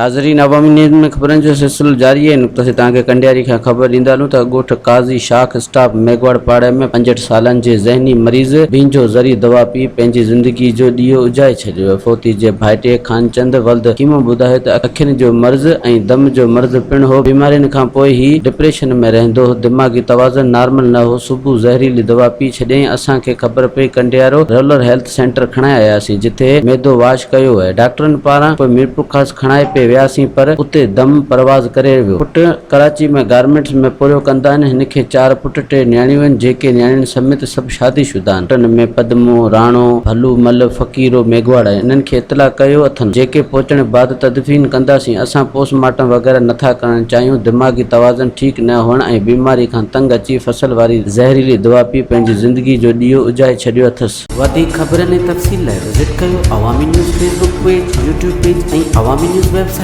ناظرين عوامي نيوز ۾ خبرن جو سلسلو جاري آهي نقطه سي توهان کي ڪنڊياري کان خبر ڏيندا هلون ته ڳوٺ قاضي شاخ اسٽاپ ميگهواڙ پاڙي ۾ 65 سالن جي ذهني مريض بينجو ذري دوا پي پنهنجي زندگي جو ڏيئو اجهائي ڇڏيو فوتي جي ڀائٽي خانچند ولد کيمو ٻڌايو ته اکين جو مرض ۽ دم جو مرض پڻ هو بيمارين کان پوء هي ڊپريشن ۾ رهندو هو دماغي توازن نارمل نه هو صبح زهريلي دوا پي ڇڏيائين اسان کي خبر پئي ڪنڊيارو رولر هيلٿ سينٽر کڻائي آياسين جتي معدو واش ڪيو ويو ڊاڪٽرن پاران پوء ميرپورخاص کڻائي پئي وياسين پر اتي دم پرواز ڪري ويو. پٽ ڪراچي ۾ گارمينٽس ۾ پورهيو ڪندا آهن هن کي چار پٽ ٽي نياڻيون آهن جيڪي نياڻين سميت سڀ شادي شده آهن. پٽن ۾ پدمو، راڻو، ڀلو مل، فقيرو ميگهواڙ آهن انهن کي اطلاع ڪيو اٿن جيڪي پهچڻ بعد تدفين ڪنداسين اسان پوسٽ مارٽم وغيره نٿا ڪرڻ چاهيون دماغي توازن ٺيڪ نه هئڻ ۽ بيماري کان تنگ اچي فصل واري زهريلي دوا پي پنهنجي زندگي جو ڏيئو اجهائي ڇڏيو اٿس. وڌيڪ خبرن ۽ تفصيل لاء وزٽ ڪيو Awami news Facebook page, YouTube page ۽ Awami news website.